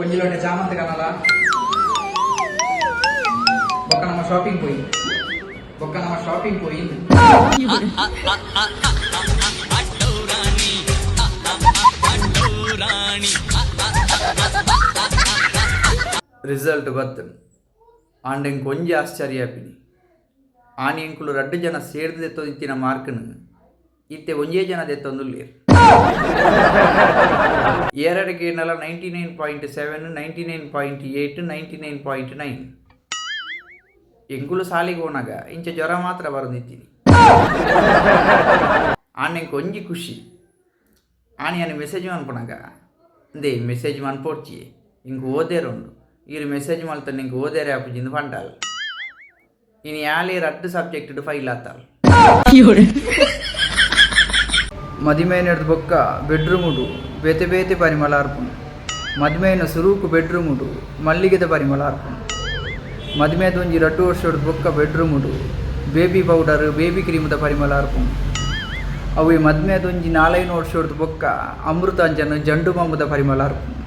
ಒಂಜಿ ಲೋಟೆ ಚಾ ಮಂತ್ ಕನಲ. ಬೊಕ್ಕ ನಮ್ಮ ಶಾಪಿಂಗ್ ಪೋಯಿ, ಬೊಕ್ಕ ನಮ್ಮ ಶಾಪಿಂಗ್ ಪೋಯಿ. ರಿಸಲ್ಟ್ ಬತ್ತ್ಂಡ್. ಆಂಡ ಎಂಕ್ ಒಂಜಿ ಆಶ್ಚರ್ಯ ಆಪಿನಿ, ಆನಿ ಎಂಕುಲು ರಡ್ಡ್ ಜನ ಸೇರ್ದ್ ದೆತ್ತೊಂದಿತ್ತಿನ ಮಾರ್ಕ್ನ್ ಇತ್ತೆ ಒಂಜೇ ಜನ ದೆತ್ತೊಂದುಲ್ಲೆರ್. ಏರೆಡ ಕೇಂಡಲ 99.7, 99.8, 99.9. ಎಂಕುಲು ಸಾಲೆಗ್ ಪೋನಗ ಇಂಚ ಜ್ವರ ಮಾತ್ರ ಬರೊಂದಿತ್ತಿನಿ. ಆಂಡ ಎಂಕ್ ಒಂಜಿ ಖುಷಿ, ಆನಿ ಯಾನ್ ಮೆಸೇಜ್ ಮನ್ಪುನಗ ಇಂದೇ ಮೆಸೇಜ್ ಮನ್ಪೊಡ್ಚಿ, ಎಂಕ್ ಓದೆರೆ ಉಂಡು, ಈರ್ ಮೆಸೇಜ್ ಮಲ್ತಂಡ ಎಂಕ್ ಓದೆರೆ ಆಪುಜಿಂದ್ ಪಂಡಲ್. ಇನಿ ಆಲೇ ರಡ್ಡ್ ಸಬ್ಜೆಕ್ಟ್ ಡ್ ಫೈಲ್ ಆತಲ್. ಮದಿಮೆ ಆಯಿನೆಡ್ದ್ ಬೊಕ್ಕ ಬೆಡ್ರೂಮುಡು ಬೇತೆ ಬೇತೆ ಪರಿಮಳ ಆರ್ಪುಂಡು. ಮದಿಮೆ ಆಯಿನ ಸುರುಕು ಬೆಡ್ರೂಮುಡು ಮಲ್ಲಿಗೆದ ಪರಿಮಳ ಆರ್ಪುಂಡು. ಮದಿಮೆ ಆದ್ ಒಂಜಿ ರಡ್ಡ್ ವರ್ಷೊಡ್ದು ಬೊಕ್ಕ ಬೆಡ್ರೂಮುಡು ಬೇಬಿ ಪೌಡರ್, ಬೇಬಿ ಕ್ರೀಮ್ದ ಪರಿಮಳ ಆರ್ಪುಂಡು. ಅವ್ವೆ ಮದಿಮೆ ಆದ್ ಒಂಜಿ ನಾಲೈನ್ ವರ್ಷೊಡ್ದು ಬೊಕ್ಕ ಅಮೃತಾಂಜನ್, ಜಂಡು ಬಾಂಬುದ ಪರಿಮಳ ಆರ್ಪುಂಡು.